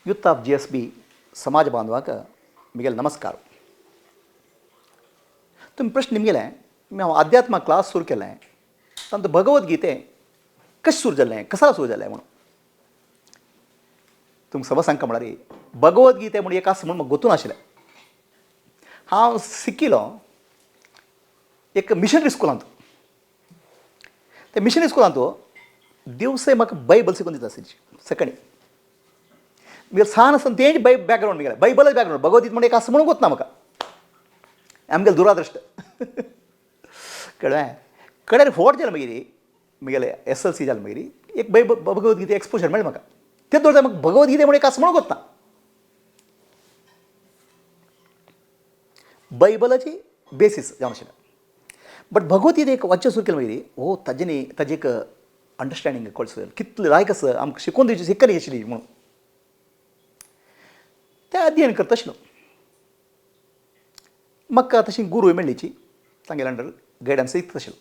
Youth of G S B समाज बांधवाक Miguel नमस्कार. तुमी प्रश्न निमगेले, हांव अध्यात्म क्लास सुरू केलें तांत भगवद्गीते कशें सुरू जालें, कसा सुरू जालें म्हणून तुमकां समज सांगता म्हळ्यार भगवद्गीते म्हूण एक आसा म्हूण म्हाका गोतून आशिल्लें. हांव शिकिलो एक मिशनरी स्कुलांत. ते मिशनरी स्कुलांत दिवसे म्हाका बायबल शिकून दिता आशिल्ली सकाळीं. मुगेलें सान आसतना तेंच बॅकग्रावंड मुगेलें बायबलच बॅकग्रावंड, भगवद्गीता म्हूण एक आसा म्हणून गोत ना म्हाका. आमगेलें दुरादृश्ट कळ्ळें. कडेर फोट जालें मागीर मुगेलें एस एल सी जालें मागीर एक भगवद्गीता एक्सपोजर मेळ्ळें म्हाका. ते दवरता म्हाका भगवद्गीता म्हूण एक आसा म्हणून गोत ना. बायबलाची बेसीस जावन आशिल्लें. बट भगवद्गीता एक वाचचें सुरू केलें मागीर हो ताजें न्ही ताजें एक अंडरस्टँडींग कळचें सुरू जालें कितलें लायक आसा आमकां शिकोवन दिवची शिकली आशिल्ली म्हणून तें अध्ययन करता आशिल्लो. म्हाका तशी गुरू मेळ्ळीची तांगेल्या अंडर गायडन्स दिता आशिल्लो.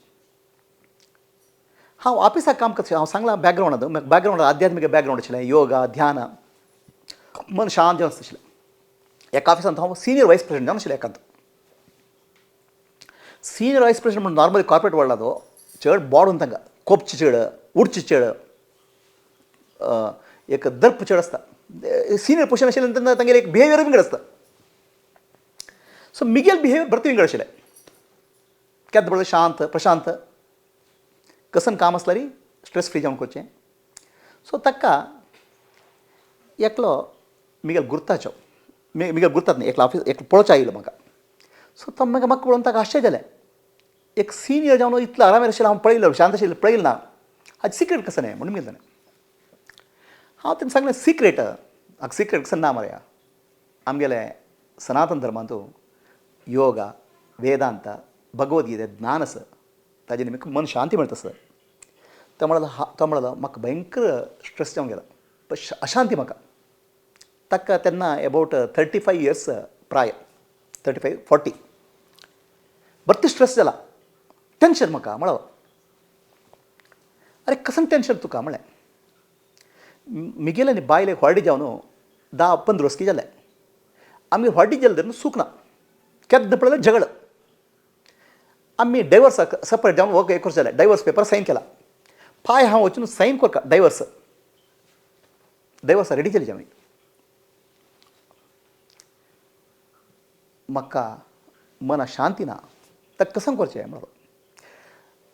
हांव ऑफिसाक काम करता, हांव सांगलां बॅकग्रावंड, बॅकग्रावंड आध्यात्मीक बॅकग्रावंड आशिल्लें, योगा ध्यान मन शांत जावन आशिल्लें. एका ऑफिसांत हांव सिनियर वायस प्रेसिडेंट जावन आशिल्लें. एकांत सिनियर वायस प्रेसिडेंट म्हणून नॉर्मली कॉर्पोरेट वर्ल्डांत चड बोडून तांकां कोपचे चड, उडचे चड, एक दर्प चड आसता. सिनियर पोजिशन आशिल्लें तेन्ना तांगेलें एक बिहेवियर विंगड आसता. सो मिगेल बिहेवियर भरती विंगड आशिल्लें. केन्ना पळय शांत प्रशांत कसन काम आसल्यार स्ट्रेस फ्री जावन करचें. सो ताका एकलो मिगेल गुर्ताचो मिगेल गुर्तात न्ही एकलो ऑफिस एकलो पळोवचो आयलो म्हाका. सो तो म्हाका पळोवन ताका आश्चर्य जालें, एक सिनियर जावन इतलो आरामेर आशिल्लो हांव पळयलो, शांत आशिल्लो पळयलो ना, हाजें सिक्रेट कसो न्ही म्हणून मिगेल ताणें. हांव तेणें सांगलें सिक्रेट म्हाका सिक्रेट कसो ना मरे, आमगेलें सनातन धर्मांत योगा वेदांत भगवद्गीता ज्ञान आसा ताजे निमित्त मन शांती मेळटा आसा. तो म्हणलो तो म्हणलो म्हाका भयंकर स्ट्रेस जावन गेला, अशांती म्हाका. ताका तेन्ना अबावट 35 इयर्स प्राय, 35 40 भरती स्ट्रेस जाला, टेंशन म्हाका. म्हणलो अरे कसं टेंशन तुका म्हळें, मिगेले आनी बायलेक व्हडली जावन 10-15 वर्स जालें, आमी व्हडली जालें तेन्ना सूख ना, केन्ना पळयल्यार झगड. आमी डायवर्साक सेपरेट जावन एक वर्स जालें, डायवर्स पेपर सायन केला, पांय हांव वचून सायन करता डायवर्स, डायवर्सा रेडी जाली आमी. म्हाका मना शांती ना, ताका कसं करचें म्हणलो,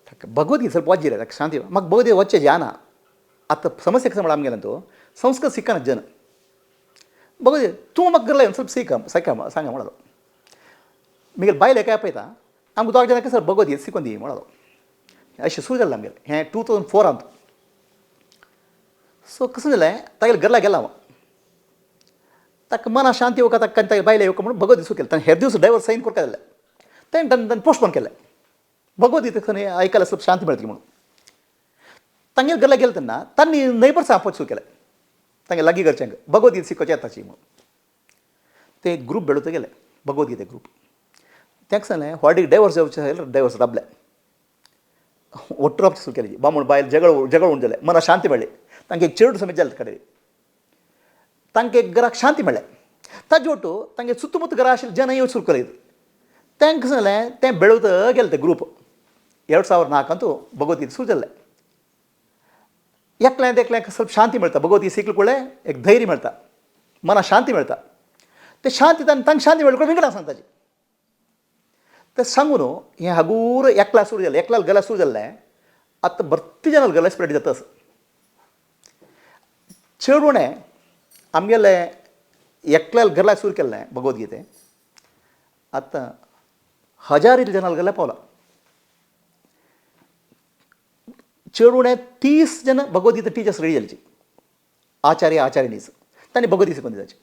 ताका भगवद्गीता ಸ್ವಲ್ಪ वाचिल्लें ताका शांती, म्हाका भगवद्गीता वाचचें जायना. आतां समस्या कसं म्हळ्यार आमगेलें तो संस्कृत शिकना जन, भगवद्गीता तूं म्हाका गरला येवन ಸ್ವಲ್ಪ शिक सांगा सांगा म्हणलो. मागीर बायले काय पळयता आमकां दोग जाणां कसं भगवद्गीता शिकोवन दी म्हणलो. अशें सुरू जालें आमगेलें हें 2004. सो कसं जालें तागेल्या घरला गेला हांव, ताका मना शांती येवका ताका तागे बायले येवका म्हणून भगवद्गीता सुरू केलें. ताणें हेर दिवस डायवर्स सायन करता जालें तेणें ताणें पोस्टपोन केलें, भगवद्गीता खंय आयकल्यार ಸ್ವಲ್ಪ शांती मेळटली म्हणून. तांगेल्या घरला गेलें तेन्ना तांणी नैबर्सां आपोवचें सुरू केलें, तांगे लागीं घरच्यांक भगवद्गीता शिकोवचें येताची म्हणून. ते ग्रूप बेळूत गेले भगवद्गीते ग्रूप. तांकां सांगलें व्हडीक डायवर्स जावचें जाल्यार डायवर्स राबले, ಒಟ್ಟು ರಾपचें सुरू केलें. बामण बायल झगड झगड उण जालें, मना शांती मेळ्ळी, तांकां एक चेडूं समेत जालें कडेन, तांकां एक घराक शांती मेळ्ळें. ताजे ಒಟ್ಟು तांगे सुತ್ತमुತ್ತ घरा आशिल्ले जन येवचें सुरू केलें. तांकां सांगलें तें बेळूत गेलें तें ग्रूप 2004 भगवद्गीता सुरू जालें. एकल्यान एकल्याक ಸ್ವಲ್ಪ शांती मेळटा, भगवद्गीता शिकले कूडले एक धैर्य मेळटा, मना शांती मेळटा. ते शांती तांकां शांती मेळ्ळी विंगडा सांगताची ते सांगून हें हागूर एकल्या सुरू जालें, एकल्याल गला सुरू जाल्लें आतां भरती जनाल गला स्प्रेड जाता आसा. चेडूणें आमगेलें एकल्याल गला सुरू केल्लें भगवद्गीते आतां हजारी जनाल गला पावला. चेडूणें 30 जन भगवद्गीता टिचर्स रेडी जालीची, आचार्य आचार्यनीच तांणी भगवद्गीता शिकोवन दिताची.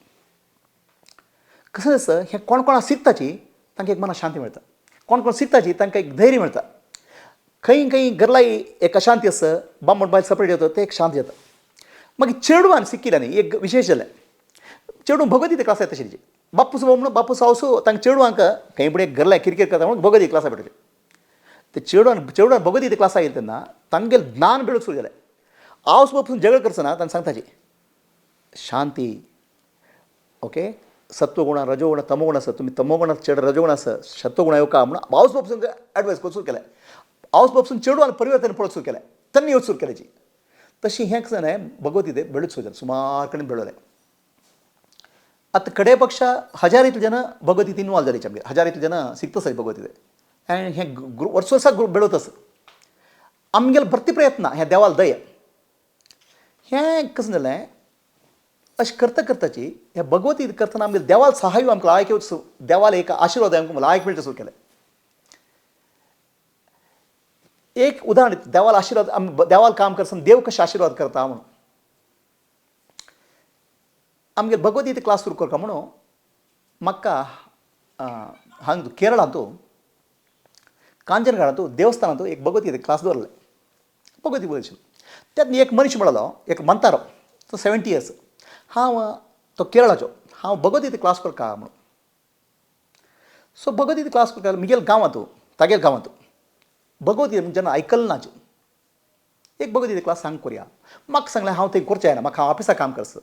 कसं आसा हें कोण कोणा शिकताची तांकां एक मना शांती मेळटा, कोण कोण शिकताची तांकां एक धैर्य मेळटा. खंय खंय घरलाय एक अशांती आसा, बामण बायल सेपरेट जाता ते एक शांत जाता. मागीर चेडवान शिकिल्ल्यान एक विशेश जालें, चेडूं भगवद्गीता क्लास येता आशिल्ली. बापूस म्हणून बापूस हांवसो तांकां चेडवांक खंय फुडें घरलाय किरकिर करता म्हणून भगवद्गीता क्लासा भेटचे. ते चेडवान चेडवान भगवद्गीता क्लासा येयले तेन्ना तांगेलें ज्ञान बेळूंक सुरू जालें. आवस बापूस झगड करचो ना तांकां सांगताची शांती ओके, सत्वगुण रजोगुण तमोगुण आसा, तुमी तमोगुणात चेड रजोगुण आसा, सत्वगुण येवका म्हणून आवस बापसून एडवायस करूंक सुरू केलें. आवस बापसून चेडू आनी परिवर्तन पळोवंक सुरू केलें, त्यांनी येवच सुरू केल्याची. तशी हें कशें जालें, भगवद्गीते बेळूच सुरू जालें, सुमार कडेन बेळवलें. आतां कडे पक्षा हजार इतले जन भगवद्गीते इन्वॉल्व जाली आमगेर, हजार इतले जन शिकता आसा भगवद्गीते. आनी हें ग्रुप वर्स वर्सा ग्रुप बेळवत आसा. आमगेले भरती प्रयत्न हें देवाल दय हें कशें जालें, अशें करता करताची हे भगवद्गीता करतना आमगेले देवाल सहाय आमकां लायक येवचो, देवाल एक आशिर्वाद आमकां लायक मेळटा सुरू केलें. एक उदाहरण, देवाल आशिर्वाद, आमी देवाल काम करतना देव कशें आशिर्वाद करता म्हणून. आमगेर भगवद्गीता क्लास सुरू करता म्हणून म्हाका हांगा केरळांत कांचनघाटांत देवस्थानांत एक भगवद्गीता क्लास दवरले, भगवद्गीता बरयली. त्यात एक मनीस म्हणलो, एक मंतारो, तो 70 इयर्स, हांव तो केरळाचो, हांव भगवद्गीता क्लास करता म्हणून. सो भगवद्गीता क्लास करता मिगेल गांवांत, तागेल गांवांत भगवद्गीता जेन्ना आयकल नाच, एक भगवद्गीता क्लास सांग करुया. म्हाका सांगलें हांव थंय करचें जायना, म्हाका हांव ऑफिसाक काम करचो,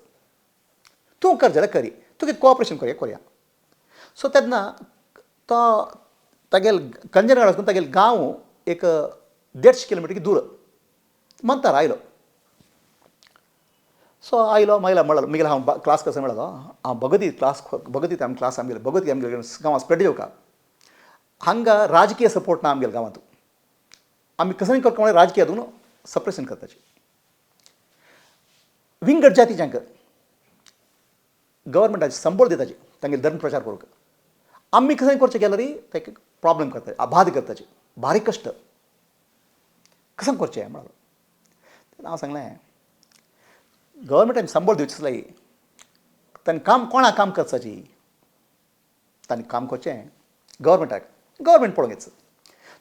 तूं कर जाल्यार करी, तुगे कोऑपरेशन करुया करुया. सो तेन्ना तो तागेल कंजनगाड वचून तागेल गांव एक 150 किलोमिटर दूर मंतार आयलो. सो आयलो मागीर म्हणलो मागीर हांव क्लास कसो मेळलो, हांव भगवद्गीता क्लास, भगवद्गीता आमी क्लास आमगेले भगवद्गीता आमगेले गांवांत स्प्रेड येवका. हांगा राजकीय सपोर्ट ना आमगेले गांवांत, आमी कसंय करता म्हणल्यार राजकीय हातून सप्रेशन करताची. विंगड जातीच्यांक गव्हर्मेंटाचे संबळ दिताची तांगेले धर्म प्रचार करूंक. आमी कसंय करचें गेल्यार ताका प्रॉब्लम करता, बाद करताची, बारीक कश्ट कसं करचें म्हणलो. तेन्ना हांव सांगलें गव्हर्मेंटान संबळ दिवचें आसल्यार तांणी काम कोणा काम करचाची, तांणी काम करचें गव्हर्मेंटाक, गव्हर्मेंट पळोवंक येच.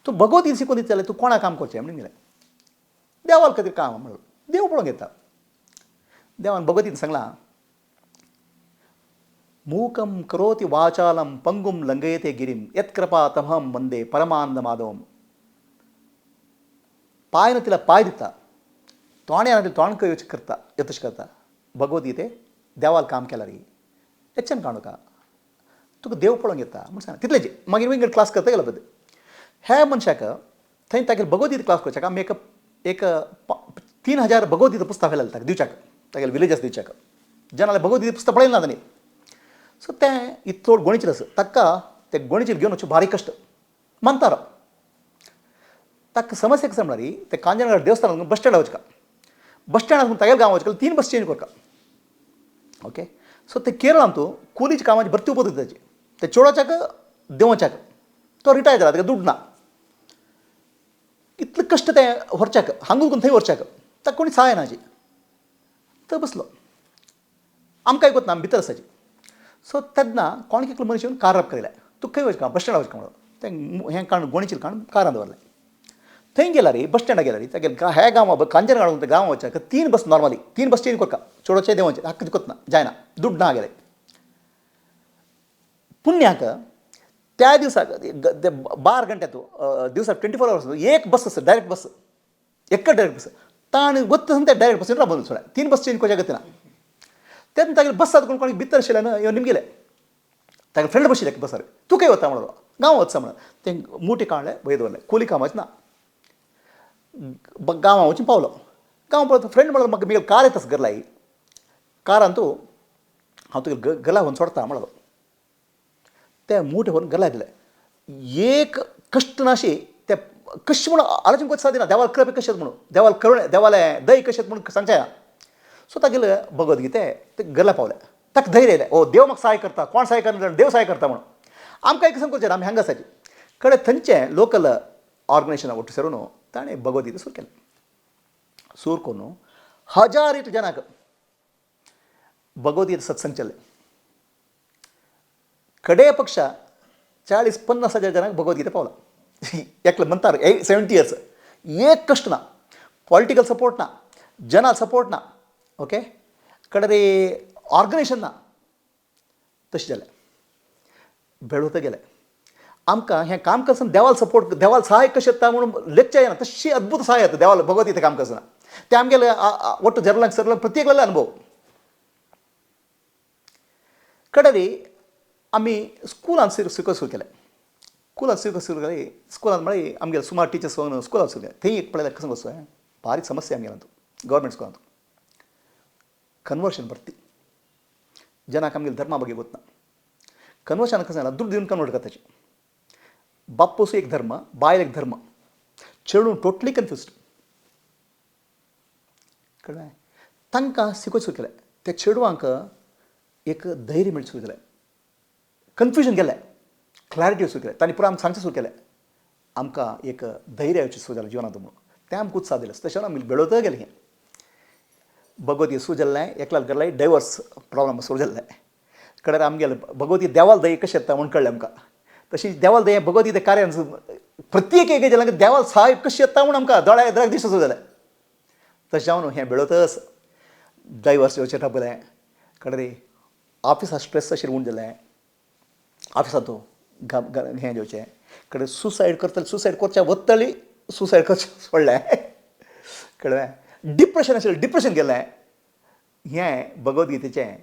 तूं भगवद्गीता शिकोवन दिता जाल्यार तूं कोणा काम करचें म्हणून गेलें. देवाल खातीर काम म्हणलो, देव पळोवंक येता. देवान भगवद्गीतेन सांगलां, मूकं करोति वाचालं पंगुं लंघयते गिरिं यत्कृपा तमहं वंदे परमानंद माधवं. पांय ना तिला पांय दिता, तोंड ना तिला तोंड योच करता, यतश करता. भगवद्गीते देवाल काम केल्यार एच्चन काणूका तुका देव पळोवंक येता म्हूण सांग तितलेंच. मागीर विंगड क्लास करता गेलो पळय ह्या मनशाक थंय तागेले भगवद्गीता क्लास करच्याक आमी एक एक 3000 भगवद्गीता पुस्तक व्हेलें ताका दिवच्याक, तागेले विलेजस दिवच्याक, जेन्ना भगवद्गीता पुस्तक पळयलें ना तांणी. सो तें इतलो गोणीचेर आसा, ताका तें गोणीचेर घेवन वचचें भारी कश्ट मानतारो. ताका समस्या कशें म्हळ्यार तें कांजनगड देवस्थान बस स्टँडार वचका, बस स्टँडार तागेले गांव वचका 3 बस चेंज करता. ओके, सो ते केरळांत कुलीच्या कामाची भरती उपद्रव ताची, ते चेडवाच्याक देंवच्याक तो रिटायर जाला, ताका दुड ना, इतले कश्ट ते व्हरच्याक हांगून थंय व्हरच्याक ताका कोणी सहाय नाची. तो बसलो, आमकां आयकत ना, आमी भितर आसाची. सो तेन्ना कोण एकलो मनीस येवन कार आपकयलें, तूं खंय वचका बस स्टँडार वचका म्हणून. तें हें काण गोणीचेर काण कारान दवरलें. थंय गेल्यार बस स्टँडार गेल्यार तागेले ह्या गांवा कांजनगाड गांवा वचच्याक 3 बस नॉर्मली 3 बस चेंज करता, चेडोचे देंवचे हाका दिकत ना, जायना, दुड ना गेले. पुण्याक त्या दिवसाक 12 घंट्यात दिवसाक 24 आवर्स एक बस आसा, डायरेक्ट बस, एकच डायरेक्ट बस. ताण वता ते डायरेक्ट बसीन राबोवन सोडा, 3 बस चेंज करच्या गतीना. तेन्ना तागेले बसात कोण कोणी भितर आशिल्ल्यान येवन निमगेले, तागेले फ्रेंड बशिल्ले बसार, तूं खंय वता म्हणलो, गांव वचसा म्हणून. तें मुठी काडले वयर दवरले, कुली कामाच ना, गांवां वचून पावलो. गांव पावलो फ्रेंड म्हणलो म्हाका म्हगेली कार येता घरला, कारान तूं हांव तुगे घरा व्हरून सोडटा म्हणलो. ते मुठे व्हरून घरा दिले. एक कश्ट नाशी ते कशें म्हणून आलोचन करचें सादिना, देवाल कृपा कशें म्हणून, देवाल करुणा, देवाले दय कशें म्हणून सांगचें ना. सो तागेले भगवद्गीते ते घरा पावले, ताका धैर्य येयलें, ओ देव म्हाका सहाय करता, कोण सहाय करना देव सहाय करता म्हणून. आमकां एक सांगचें आमी हांगा आसाची कडेन थंयचें लोकल ऑर्गनायझेशना ಒಟ್ಟು ಸೇರೋನು ताणें भगवद्गीता सुरू केलें. सुरू करून हजार एक जनाक भगवद्गीता सत्संग चल्ले. कडे पक्ष 40-50 हजार जनाक भगवद्गीता पावला. एकले म्हणटार 70 इयर्स, एक कश्ट ना, पॉलिटिकल सपोर्ट ना, जना सपोर्ट ना, ओके, कडे ऑर्गनायझेशन ना, तशें जालें बेळवत गेलें. आमकां हें काम करतना देवाल सपोर्ट, देवाल सहाय कशें येता म्हणून लेखचें येना, तशी अद्भुत सहाय येता देवाल भगवद्गीता काम करतना. तें आमगेले ಒಟ್ಟು जरलांक सरलांक प्रत्येकल्याले अनुभव. कडरी आमी स्कुलान शिकप सुरू केलें. स्कुलान शिकप सुरू केलें. स्कुलान म्हळ्यार आमगेले सुमार टिचर्स स्कुलान सुरू केलें. थंय एक पळयल्यार कसो कसो बारीक समस्या आमगेल्या गव्हर्मेंट स्कुलांत कन्वर्शन भरती जनाक आमगेले धर्मा ಬಗ್ಗೆ ಗೊತ್ತಿಲ್ಲ. कन्वर्शन कसं जालां, दुड्ड दिवन कन्वर्ट करताची. बाप्पूस एक धर्म, बायल एक धर्म, चेडूं टोटली कन्फ्युज्ड. कळ्ळें? तांकां शिकोवचें सुरू केलें. त्या चेडवांक एक धैर्य मेळचें सुरू केलें. कन्फ्युजन गेलें, क्लॅरिटी सुरू केलें. तांणी पुराय आमकां सांगचें सुरू केलें, आमकां एक धैर्य येवचें सुरू जालें जिवनांत म्हणून. तें आमकां उत्साह दिलो. तशें आमी बेळोत गेलें. हें भगवती सुरू जाल्लें. एकल्याक घरलाय डायवर्स प्रॉब्लम सुरू जाल्लें. कडेर आमगेले भगवती देवाल दये कशें येता म्हूण कळ्ळें आमकां. तशी देवाल दये भगवती ते कार्यान प्रत्येक एक जाल्यार देवाल साहेब कशें येता म्हूण आमकां दोळ्या एदराक दिसूं सुरू जालें. तशें जावन हें बेळोतच डायवर्स येवचें थापलें. कडेर ऑफिसा स्ट्रेस अशें उण जालें. ऑफिसांत हें घेवचें कडेन सुसायड करतले, सुसायड करच्या वत्तली, सुसायड करचें सोडलें. कळ्ळें? डिप्रेशन आशिल्लें, डिप्रेशन गेलें. हें भगवद्गीतेचें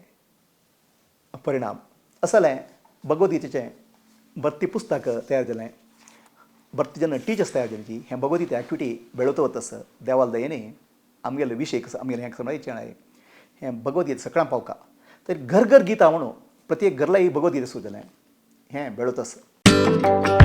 परिणाम असलें. भगवद्गीतेचें भरती पुस्तक तयार जालें. भरती जेन्ना टिचर्स तयार जाली, हें भगवद्गीते एक्टिविटी बेळोत वता आसा. देवाल दयेनी आमगेले विशय कसो आमगेलें हें हें भगवद्गीता सगळ्यांक पावका तर घर घर गीता म्हणून प्रत्येक घरला ही भगवद्गीता सुरू जालें. हें बेळोत आसा.